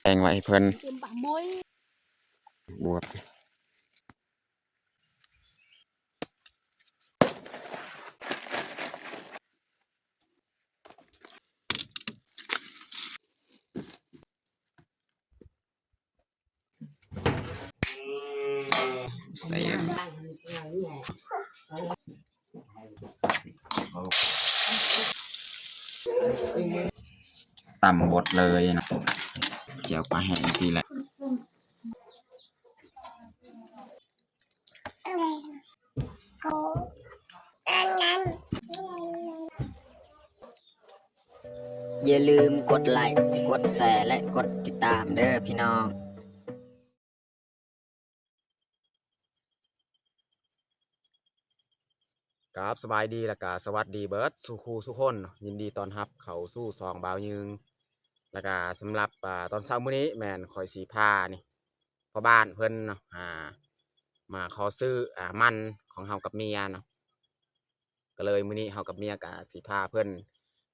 ແບ່ງໄວ້ໃຫ້ເພິ່ນ. ບວບ ໃສ່ ຕຳບົດເລີຍເນາະ ແຈ່ວປາແຫ້ງນີ້ແຫຼະ. ຢ່າລືມກົດໄລ, ກົດແຊ ແລະ ກົດຕິດຕາມເດີ້ພີ່ນ້ອງ. ກາບສະບາຍດີ ແລະກະສະຫວັດດີເບິດສູ່ຄູ່ສູ່ຄົນເນາະ, ຍິນດີຕ້ອນຮັບເຂົ້າສູ່ຊ່ອງບ່າວຍືງ. ແລະກະສຳລັບ ອາ ຕອນເຊົ້າມື້ນີ້ແມ່ນຂ້ອຍຊິພານີ້ ພໍ່ບ້ານເພິ່ນເນາະ ອາ ມາຂໍຊື້ ອາ ມັນຂອງເຮົາກັບເມຍເນາະ. ກໍເລີຍມື້ນີ້ເຮົາກັບເມຍກະຊິພາເພິ່ນ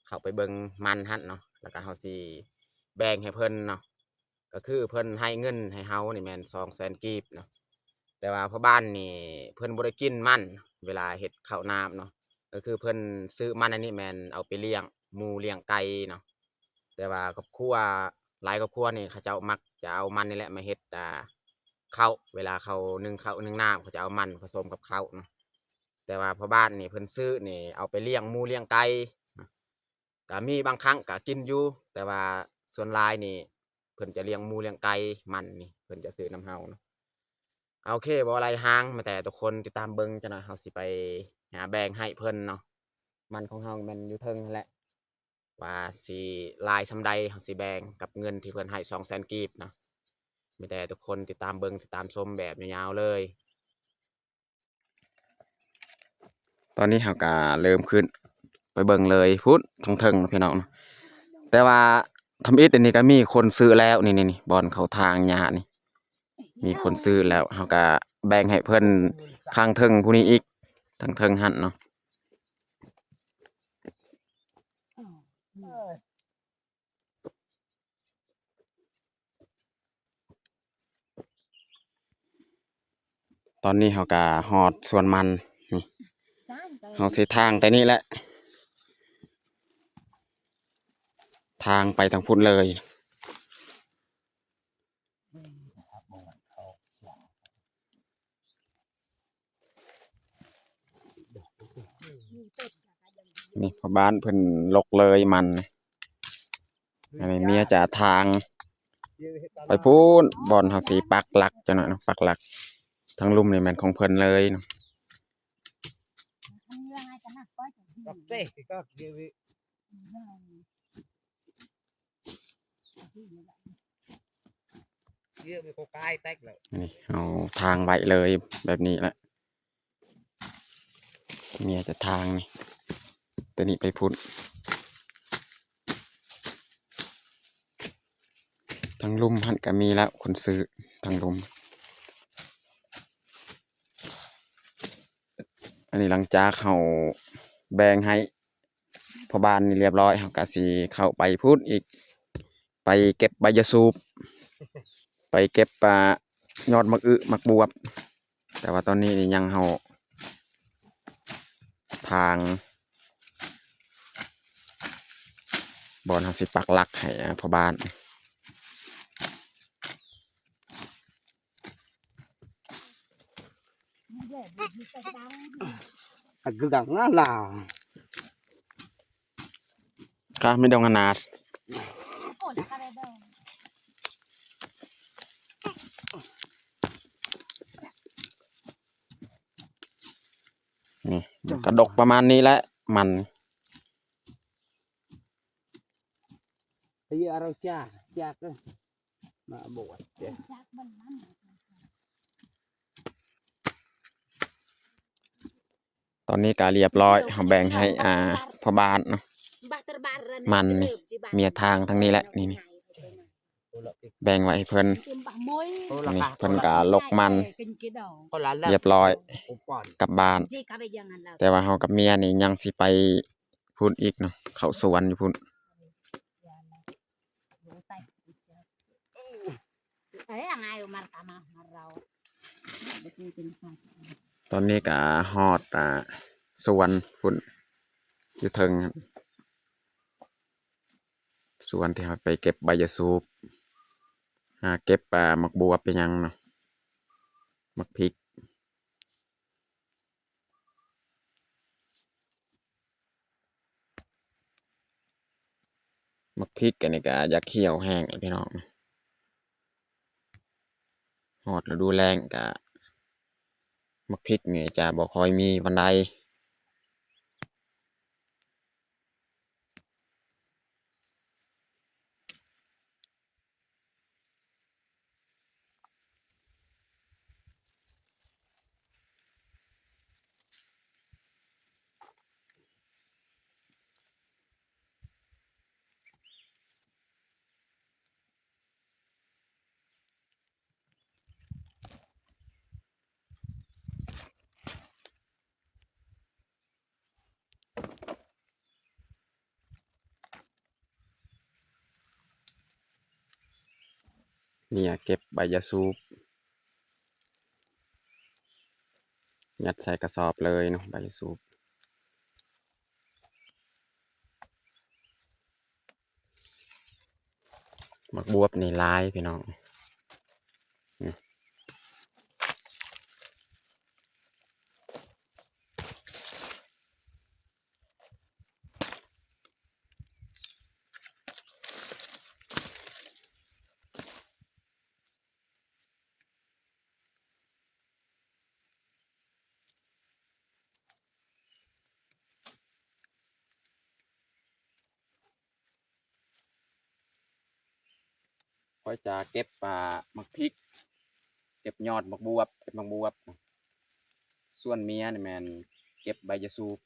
ເຂົ້າໄປເບິ່ງມັນຫັ້ນເນາະ, ແລ້ວກະເຮົາຊິແບ່ງໃຫ້ເພິ່ນເນາະ. ກໍຄືເພິ່ນໃຫ້ເງິນໃຫ້ເຮົານີ້ແມ່ນສອງແສນກີບເນາະ, ແຕ່ວ່າພໍ່ບ້ານນີ້ເພິ່ນບໍ່ໄດ້ກິນມັນ ເວລາເຮັດເຂົ້ານ້ຳເນາະ. ກໍຄືເພິ່ນຊື້ມັນອັນນີ້ແມ່ນເອົາໄປລ້ຽງໝູລ້ຽງໄກ່ເນາະ, ແຕ່ວ່າຄອບຄົວ ຫຼາຍຄອບຄົວນີ້ເຂົາເຈົ້າມັກຈະເອົາມັນນີ້ແຫຼະມາເຮັດ ອາ ເຂົ້າ, ເວລາເຂົາໜຶ້ງເຂົ້າໜຶ້ງນ້ຳ ເຂົາຈະເອົາມັນປະສົມກັບເຂົ້າເນາະ. ແຕ່ວ່າພໍ່ບ້ານນີ້ເພິ່ນຊື້ນີ້ເອົາໄປລ້ຽງໝູລ້ຽງໄກ່ເນາະ, ກະມີບາງຄັ້ງກະກິນຢູ່ ແຕ່ວ່າສ່ວນຫຼາຍນີ້ເພິ່ນຈະລ້ຽງໝູລ້ຽງໄກ່, ມັນນີ້ເພິ່ນຈະຊື້ນຳເຮົາເນາະ. ໂອເຄ ບໍ່ຫຼາຍຫາງ ແຕ່ທຸກຄົນຕິດຕາມເບິ່ງ, ຈັກໜ່ອຍເຮົາຊິໄປຫາແບ່ງໃຫ້ເພິ່ນເນາະ. ມັນຂອງເຮົາແມ່ນຢູ່ເທິງຫັ້ນແຫຼະ ວ່າຊິຫຼາຍສ່ຳໃດ ເຮົາຊິແບ່ງກັບເງິນທີ່ເພິ່ນໃຫ້ສອງແສນກີບເນາະ. ມີແຕ່ທຸກຄົນຕິດຕາມເບິ່ງ ຕິດຕາມຊົມແບບຍາວໆເລີຍ. ຕອນນີ້ເຮົາກະເລີ່ມຂຶ້ນໄປເບິ່ງເລີຍພຸ້ນ ທາງເທິງເນາະ ພີ່ນ້ອງເນາະ. ແຕ່ວ່າທຳອິດອັນນີ້ກະມີຄົນຊື້ແລ້ວ ນີ້ໆໆ ບ່ອນເຂົາຖາງຫຍ້ານີ້ ມີຄົນຊື້ແລ້ວ ເຮົາກະແບ່ງໃຫ້ເພິ່ນຂ້າງເທິງຜູ້ນີ້ອີກ ທາງເທິງຫັ້ນເນາະ. ຕອນນີ້ເຮົາກະຮອດສວນມັນ ນີ້ ເຮົາຊິຖາງແຕ່ນີ້ແຫຼະ ຖາງໄປທາງພຸ້ນເລີຍ. ນີ້ພໍ່ບ້ານເພິ່ນລົກເລີຍມັນ. ອັນນີ້ເມຍຈະຖາງໄປພຸ້ນ ບ່ອນເຮົາຊິປັກຫຼັກຈັກໜ່ອຍເນາະ, ປັກຫຼັກ. ທາງລຸ່ມນີ້ແມ່ນຂອງເພິ່ນເລີຍເນາະ. ນີ້ເຮົາຖາງໄວ້ເລີຍແບບນີ້ແຫຼະ. ເມຍຈະຖາງນີ້ ແຕ່ນີ້ໄປພຸ້ນ. ທາງລຸ່ມຫັ້ນກະມີແລ້ວຄົນຊື້ ທາງລຸ່ມ. ອັນນີ້ຫຼັງຈາກເຮົາແບ່ງໃຫ້ພໍ່ບ້ານນີ້ລຽບຮ້ອຍ ເຮົາກະຊິເຂົ້າໄປພຸ້ນອີກ ໄປເກັບໃບຢາສູບ ໄປເກັບ ອາ ຍອດໝາກອຶໝາກບວບ. ແຕ່ວ່າຕອນນີ້ນີ້ຍັງເຮົາ ທາງບ່ອນເຮົາຊິປັກຫຼັກໃຫ້ ອາ ພໍ່ບ້ານ. ນີ້ ກະດົກປະມານນີ້ແຫຼະ ມັນ. ຕອນນີ້ກະລຽບຮ້ອຍ ເຮົາແບ່ງໃຫ້ ອາ ພໍ່ບ້ານເນາະ. ມັນນີ້ ເມຍທາງທາງນີ້ແຫຼະ ນີ້ ນີ້ ແບ່ງໄວ້ໃຫ້ເພິ່ນ. ນີ້ເພິ່ນກະລົກມັນລຽບຮ້ອຍກັບບ້ານ, ແຕ່ວ່າເຮົາກັບເມຍນີ້ຍັງຊິໄປພຸ້ນອີກເນາະ, ເຂົ້າສວນຢູ່ພຸ້ນ. ເອີຍ ງ່າຍ ມັນກະມາ ມາເຮົາ ຕອນນີ້ກະຮອດ ອ່າ ສວນພຸ້ນ ຢູ່ເທິງ ສວນທີ່ເຮົາໄປເກັບໃບຢາສູບ ຫາເກັບ ອ່າ ໝາກບວບ ເປັນຫຍັງເນາະ ໝາກພິກ. ໝາກພິກອັນນີ້ກະຢາກຂຽວແຮງແລ້ວພີ່ນ້ອງ ຮອດລະດູແລ້ງກະ ໝາກພິກນີ້ຈະບໍ່ຄ່ອຍມີປານໃດ. ເມຍເກັບໃບຢາສູບ ຍັດໃສ່ກະສອບເລີຍເນາະ ໃບຢາສູບ. ໝາກບວບນີ້ຫຼາຍພີ່ນ້ອງ. ຂ້ອຍຈະເກັບ ອ່າ ໝາກພິກ ເກັບຍອດໝາກບວບ ເກັບໝາກບວບ. ສ່ວນເມຍນີ້ແມ່ນເກັບໃບຢາສູບ.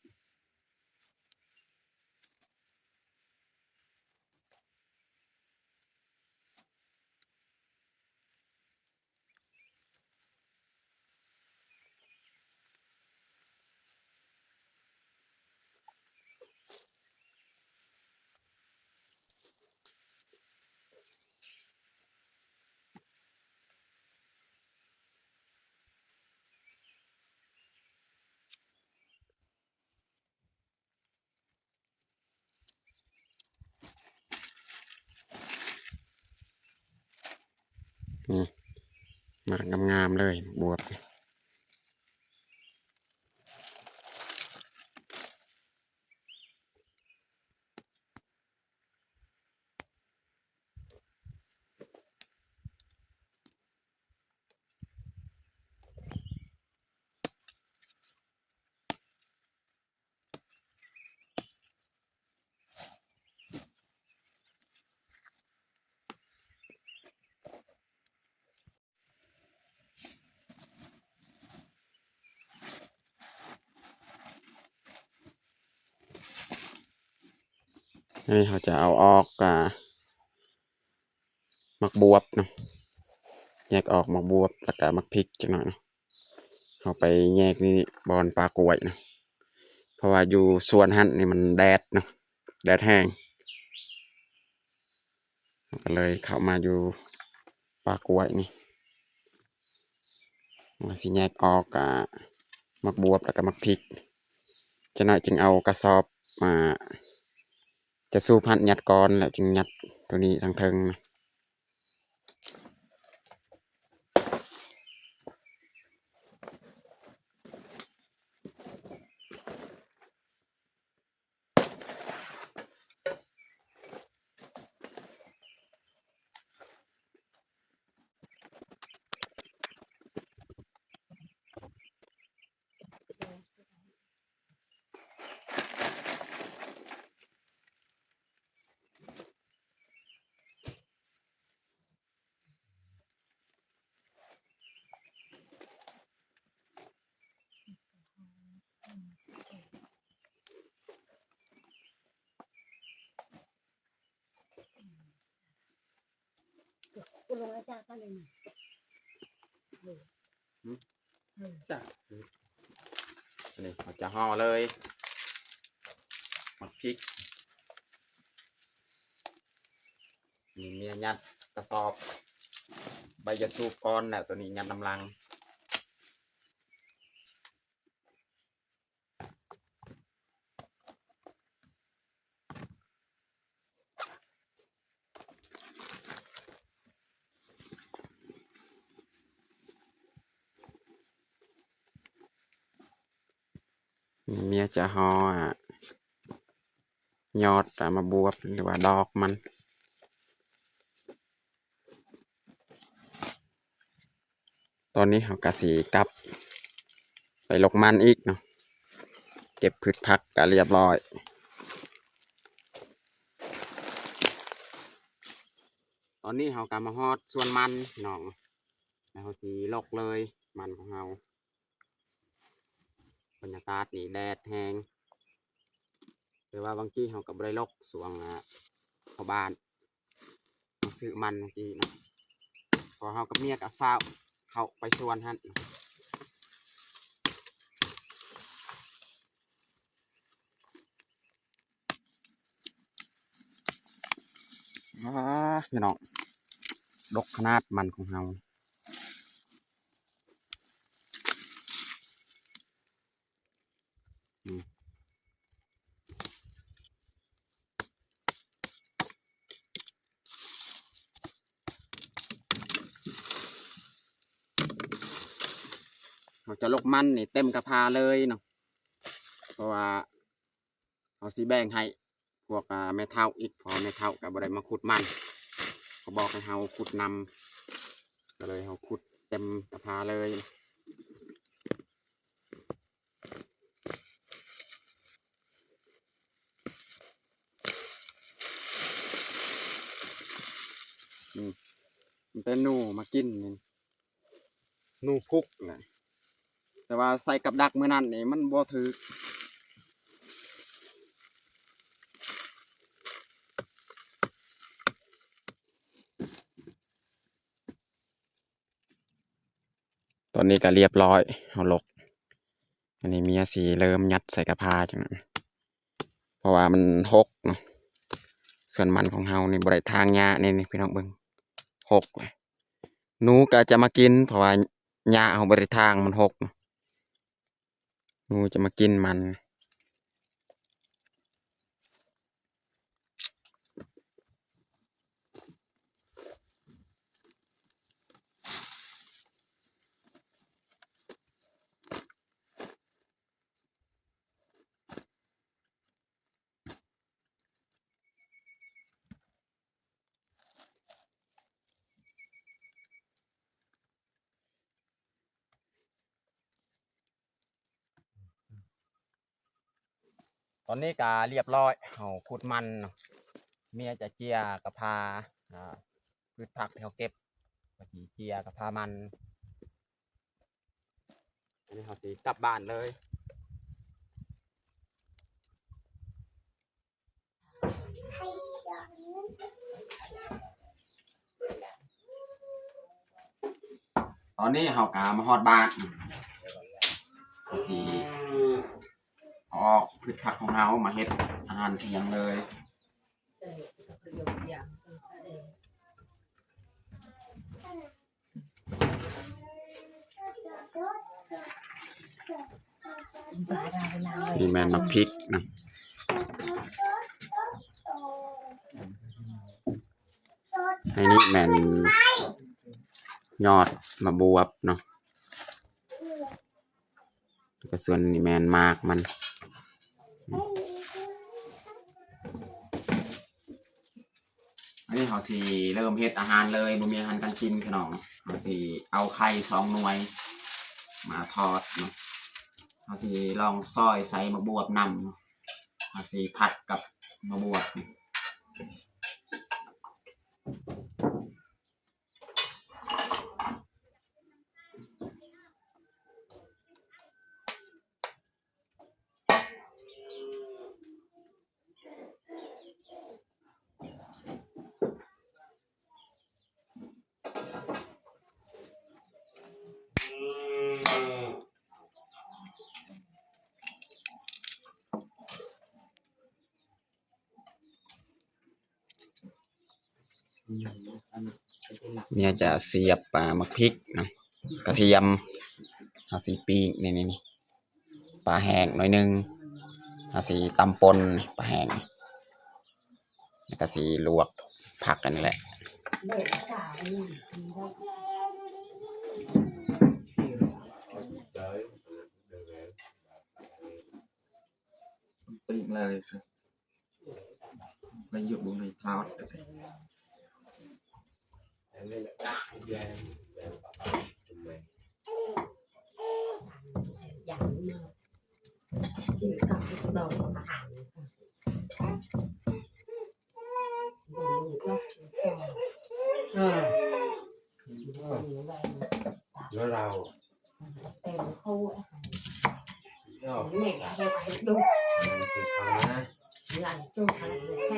ອືມ ໝາກງາມໆເລີຍ ໝາກບວບ. ອັນນີ້ເຮົາຈະເອົາອອກ ອ່າ ໝາກບວບເນາະ ແຍກອອກໝາກບວບ ແລ້ວກະໝາກພິກຈັກໜ້ອຍເນາະ. ເຮົາໄປແຍກນີ້ບ່ອນປ່າກ້ວຍເນາະ ເພາະວ່າຢູ່ສວນຫັ້ນນີ້ມັນແດດເນາະ ແດດແຮງ ເຮົາກະເລີຍເຂົ້າມາຢູ່ປ່າກ້ວຍນີ້. ວ່າຊິແຍກອອກ ອ່າ ໝາກບວບ ແລ້ວກະໝາກພິກ ຈັກໜ້ອຍຈຶ່ງເອົາກະສອບ ອ່າ ຈະສູບຫັ້ນຍັດກ່ອນ ແລ້ວຈຶ່ງຍັດໂຕນີ້ທາງເທິງ. ນີ້ເຮົາຈະຫໍ່ເລີຍ ໝາກພິກ ນີ້ເມຍຍັດກະສອບ. ໃບຢາສູບກ່ອນ ແລ້ວໂຕນີ້ຍັດນຳຫຼັງ. ເມຍຈະຫໍ່ ອາ ຍອດ ອາ ໝາກບວບ ຫຼືວ່າດອກມັນ. ຕອນນີ້ເຮົາກະຊິກັບໄປລົກມັນອີກເນາະ ເກັບພືດຜັກກະລຽບລ້ອຍ. ຕອນນີ້ເຮົາກະມາຮອດສວນມັນພີ່ນ້ອງ ແລ້ວເຮົາຊິລົກເລີຍມັນຂອງເຮົາ. ບັນຍາກາດນີ້ແດດແຮງ ແຕ່ວ່າບາງທີເຮົາກໍບໍ່ໄດ້ລົກ ຊ່ວງ ອາ ເຂົ້າບ້ານ ມາຊື້ມັນເມື່ອກີ້ເນາະ ເພາະເຮົາກັບເມຍກໍຟ້າວເຂົ້າໄປສວນຫັ້ນ. ອ້າ ພີ່ນ້ອງ ດົກຂະໜາດມັນຂອງເຮົາ. ອືມ ເຮົາຈະລົກມັນນີ້ເຕັມກະພາເລີຍເນາະ ເພາະວ່າເຮົາຊິແບ່ງໃຫ້ ພວກ ອາ ແມ່ເຖົ້າອີກ ເພາະວ່າແມ່ເຖົ້າກໍບໍ່ໄດ້ມາຂຸດມັນ ເຂົາບອກໃຫ້ເຮົາຂຸດນຳ ກໍເລີຍເຮົາຂຸດເຕັມກະພາເລີຍ. ອືມ ມັນເປັນໜູມາກິນນີ້. ໜູພຸກນະ ແຕ່ວ່າໃສ່ກັບດັກມື້ນັ້ນນີ້ມັນບໍ່ຖືກ. ຕອນນີ້ກໍລຽບລ້ອຍ ເຮົາລົກ ອັນນີ້ເມຍຊິເລີ່ມຍັດໃສ່ກະພາຈັ່ງນັ້ນ ເພາະວ່າມັນຫົກເນາະ ສວນມັນຂອງເຮົານີ້ບໍ່ໄດ້ຖາງຫຍ້າ ນີ້ ນີ້ ພີ່ນ້ອງເບິ່ງ ຫົກແຫຼະ. ໜູກໍຈະມາກິນ ເພາະວ່າຫຍ້າເຮົາບໍ່ໄດ້ຖາງ ມັນຫົກ ໜູຈະມາກິນມັນ. ຕອນນີ້ກະລຽບລ້ອຍ ເຮົາຂຸດມັນເນາະ ເມຍຈະເຈຍກະພາ ອາ ພືດຜັກທີ່ເຮົາເກັບ ກະຊິເຈຍກະພາມັນ. ອັນນີ້ເຮົາຊິກັບບ້ານເລີຍ. ຕອນນີ້ເຮົາກະມາຮອດບ້ານ ກະຊິເອົາອອກພືດຜັກຂອງເຮົາມາເຮັດອາຫານທ່ຽງເລີຍ. ນີ້ແມ່ນໝາກພິກນະ ໃນນີ້ແມ່ນຍອດໝາກບວບເນາະ. ແລ້ວກໍສ່ວນນີ້ແມ່ນໝາກມັນ. ອັນນີ້ເຮົາຊິເລີ່ມເຮັດອາຫານເລີຍ ບໍ່ມີອາຫານການກິນພີ່ນ້ອງ. ເຮົາຊິເອົາໄຂ່ສອງໜ່ວຍມາທອດເນາະ. ເຮົາຊິລອງຊອຍໃສ່ໝາກບວບນຳ. ເຮົາຊິຜັດກັບໝາກບວບນີ້. ອືມ ອັນ ເມຍຈະສຽບ ອ່າ ໝາກພິກນະ ກະທຽມ ເຮົາຊິປີ້ງ ນີ້ໆ ປາແຫ້ງໜ້ອຍໜຶ່ງ ເຮົາຊິຕຳປົ່ນປາແຫ້ງ ແລ້ວກະຊິລວກຜັກອັນນີ້ແຫຼະ ປີ້ງເລີຍ. ໄປຢູ່ບໍ່ໄດ້ທາດ ຢ່າງນີ້ເນາະ ກິນກັບດອກ ເອີ ແລ້ວເຮົາ ເຕັມໂຄ ເນາະ ແມ່ນເຮັດໃຫ້ລູກ ມັນຊິເຂົ້າມາ ຫຼາຍຈຸດ ໃສ່ ໃສ່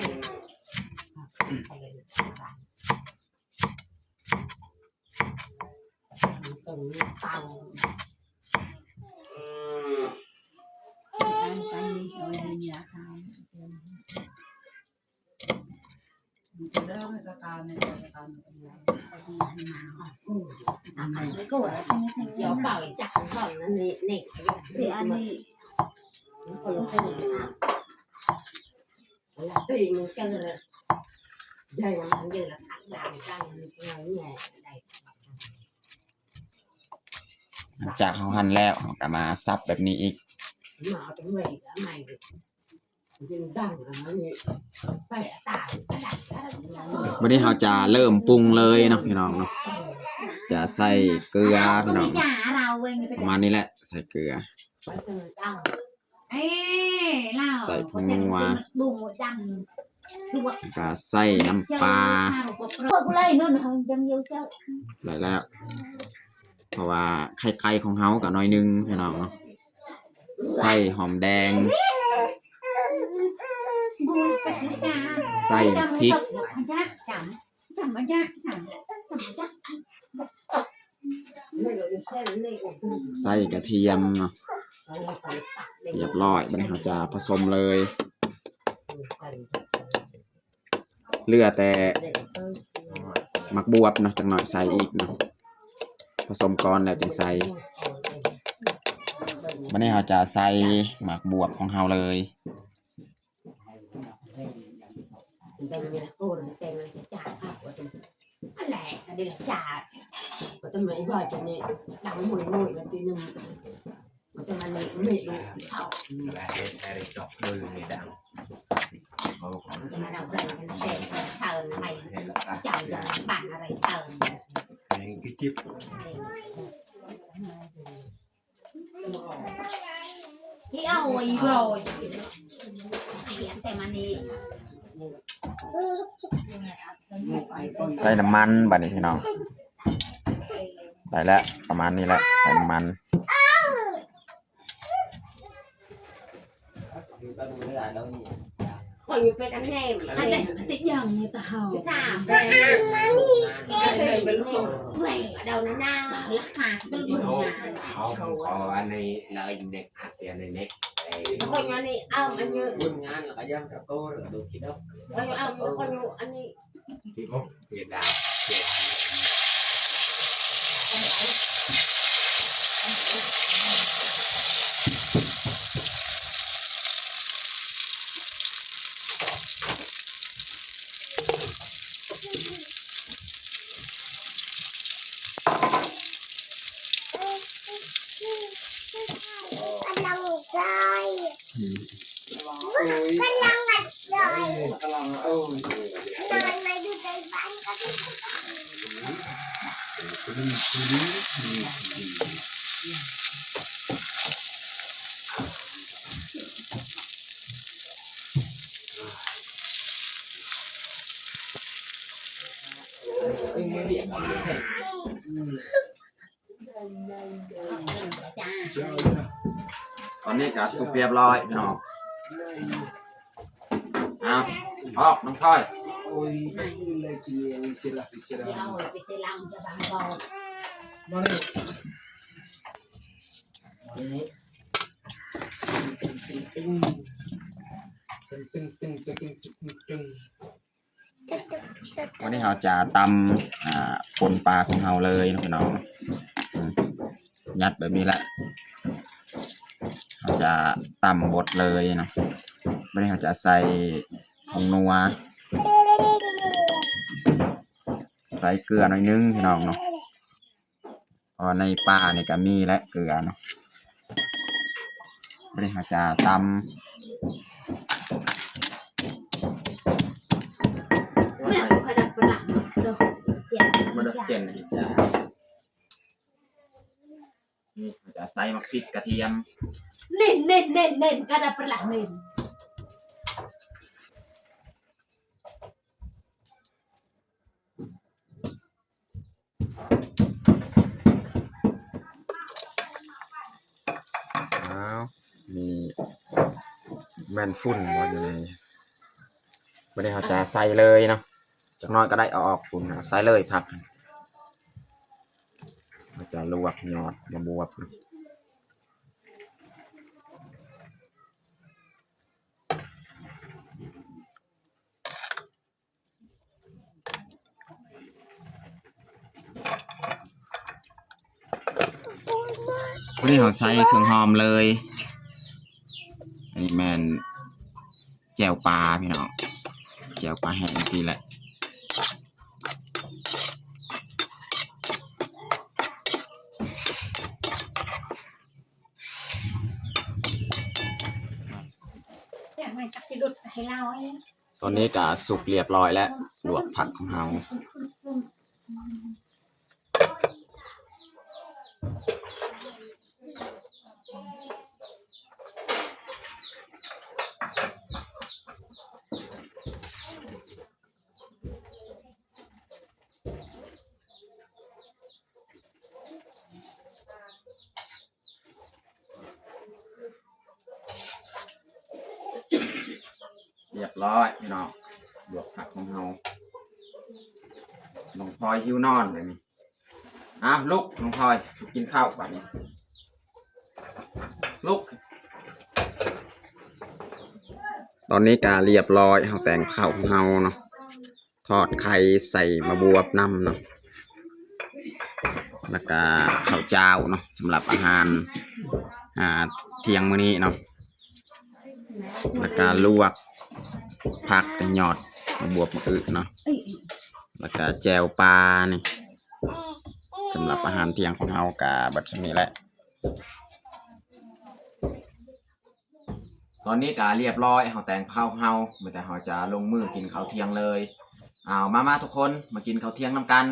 ເອົາ ຫຼັງຈາກເຮົາຫັ່ນແລ້ວ ເຮົາກະມາສັບແບບນີ້ອີກ. ບັດນີ້ເຮົາຈະເລີ່ມປຸງເລີຍເນາະ ພີ່ນ້ອງເນາະ ຈະໃສ່ເກືອ ພີ່ນ້ອງ ປະມານນີ້ແຫຼະ ໃສ່ເກືອ ໃສ່ຜົງນົວ ແລ້ວກະໃສ່ນ້ຳປາ ໄດ້ແລ້ວ ເພາະວ່າໄຂ່ໄກ່ຂອງເຮົາກະໜ້ອຍໜຶ່ງ ພີ່ນ້ອງເນາະ ໃສ່ຫອມແດງ ໃສ່ພິກ ໃສ່ກະທຽມເນາະ ຮຽບຮ້ອຍ ບັດນີ້ເຮົາຈະປະສົມເລີຍ ເຫຼືອແຕ່ໝາກບວບເນາະ ຈັກໜ້ອຍໃສ່ອີກເນາະ ປະສົມກ່ອນແລ້ວຈຶ່ງໃສ່ ບັດນີ້ເຮົາຈະໃສ່ໝາກບວບຂອງເຮົາເລີຍ. ໃສ່ນ້ຳມັນບາດນີ້ພີ່ນ້ອງ ໄດ້ແລ້ວ ປະມານນີ້ແຫຼະ ໃສ່ນ້ຳມັນ. ຂ້ອຍຢູ່ໄປກັນແນ່ ອັນໃດຕິດຢ່າງນີ້ຕາເຮົາ ສາມແລ້ວ ເວົ້ຍ ເດົານານາ ລາຄາເປັນບຸນງານ ເຮົາຂໍອັນນີ້ເລີຍ ເດັກອາເຊຍໃນເນັດ ເອີ ຄົນອັນນີ້ ເອົາອັນນີ້ ບຸນງານ ແລ້ວກະຢ່າງກະໂຕ ແລ້ວກະໂຕຄິດເອົາ ເອົາ ເອົາ ເອົາ ອັນນີ້ ກຳລັງໄດ້ ອືມ ກຳລັງໄດ້ ກຳລັງໄດ້ ນອນມາຢູ່ໃນບ້ານກໍໄດ້. ຕອນນີ້ກະສຸກຮຽບຮ້ອຍພີ່ນ້ອງ ເອົາ ອອກນ້ອງພອຍ ມານີ້. ວັນນີ້ເຮົາຈະຕຳ ອ່າ ປົ່ນປາຂອງເຮົາເລີຍເນາະພີ່ນ້ອງເນາະ. ອືມ ຍັດແບບນີ້ແຫຼະ ເຮົາຈະຕຳບົດເລີຍເນາະ. ບັດນີ້ເຮົາຈະໃສ່ຜົງນົວ ໃສ່ເກືອໜ້ອຍໜຶ່ງພີ່ນ້ອງເນາະ. ເພາະໃນປານີ້ກະມີແຫຼະເກືອເນາະ. ບັດນີ້ເຮົາຈະຕຳ ມາດາເຈນ ນີ້ເຮົາຈະໃສ່ໝາກພິກກະທຽມ ເນັ້ນໆໆ ກະດາປະລະເນັ້ນ. ອ້າວ ມີແມ່ນຝຸ່ນບໍ່ຢູ່ໃນ ບັດນີ້ເຮົາຈະໃສ່ເລີຍເນາະ. ຈັກໜ້ອຍກະໄດ້ ເອົາອອກພຸ້ນນະ ໃສ່ເລີຍຜັກ. ເຮົາຈະລວກຍອດມະບວບ. ມື້ນີ້ເຮົາໃສ່ເຄື່ອງຫອມເລີຍ. ອັນນີ້ແມ່ນແຈ່ວປາພີ່ນ້ອງ ແຈ່ວປາແຫ້ງນີ້ແຫຼະ. ຕອນນີ້ກະສຸກລຽບຮ້ອຍແລ້ວ ລວກຜັກຂອງເຮົາ. ລຽບຮ້ອຍພີ່ນ້ອງ ລວກຜັກຂອງເຮົາ. ນ້ອງພອຍຫິວນອນບາດນີ້. ອ້າວ ລຸກ ນ້ອງພອຍ ກິນເຂົ້າບາດນີ້ ລຸກ. ຕອນນີ້ກະລຽບຮ້ອຍ ເຮົາແຕ່ງເຂົ້າຂອງເຮົາເນາະ. ທອດໄຂ່ໃສ່ມະບວບນຳເນາະ ແລ້ວກະເຂົ້າຈ້າວເນາະ ສຳລັບອາຫານ ອ່າ ທ່ຽງມື້ນີ້ເນາະ. ແລ້ວກະລວກຜັກ ແຕ່ຍອດມະບວບມື້ອື່ນເນາະ ແລ້ວກະແຈ່ວປານີ້ ສຳລັບອາຫານທ່ຽງຂອງເຮົາກະເບິດສ່ຳນີ້ແຫຼະ. ຕອນນີ້ກະລຽບຮ້ອຍ ເຮົາແຕ່ງເຂົ້າເຮົາ ມີແຕ່ເຮົາຈະລົງມືກິນເຂົ້າທ່ຽງເລີຍ. ເອົາ ມາໆ ທຸກຄົນ ມາກິນເຂົ້າທ່ຽງນຳກັນ.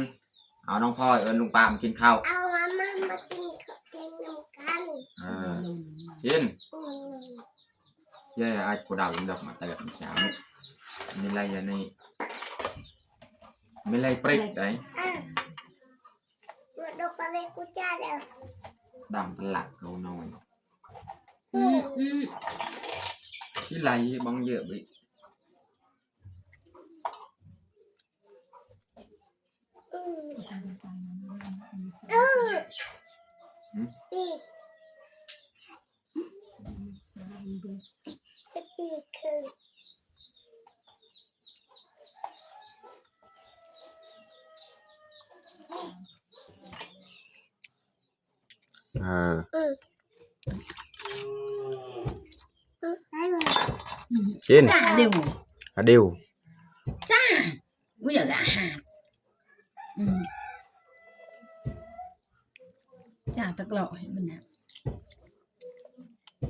ເອົາ ນ້ອງພອຍ ເອີ້ນລຸງປາມາກິນເຂົ້າ. ເອົາ ມາໆ ມາກິນເຂົ້າທ່ຽງນຳກັນ. ເອີ ກິນ. ອືມ ຢາ ອາດກູດາວດອກມາແຕ່ລະເຊົ້ານີ້ ມີໄລຍານີ້ ມີໄລເປຣັກໄດ໋. ເອີ ມາດູກະເວກູຈາເດີ ດຳປະຫຼັກເຂົານ້ອຍ. ອືມ ອືມ ທີ່ໄລບັງເຢີບອີກ. ອືມ ອືມ ເອີ ອືມ ກິນ ຈ້າ ເດວ ອາ ເດວ ຈ້າ ກູຢາກອາຫານ ອືມ ຈ້າ ຕັກເລາະໃຫ້ມັນນະ.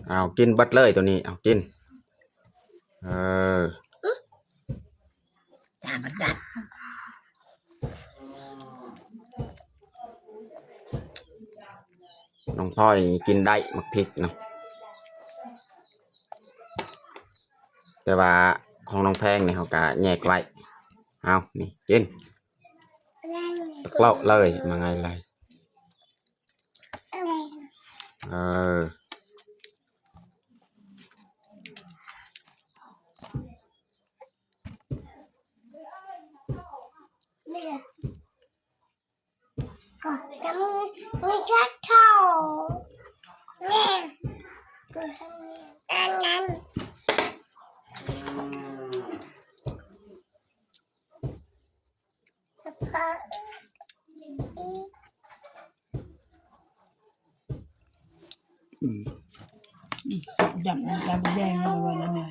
ເອົາ ກິນເບິດເລີຍໂຕນີ້ ເອົາ ກິນ ເອີ ຈານບັນດາ ນ້ອງພອຍກິນໄດ້ໝາກພິກເນາະ ແຕ່ວ່າຂອງນ້ອງແພງນີ້ເຮົາກະແຍກໄວ້. ເອົາ ນີ້ກິນ ຕັກເລາະເລີຍ ມາງ່າຍເລີຍ. ເອີ ນີ້ກະເຂົ້າ ນີ້ ອັນນັ້ນ. ອືມ ອືມ ດຳ ດຳແດງເລີຍວ່ານັ້ນນະ.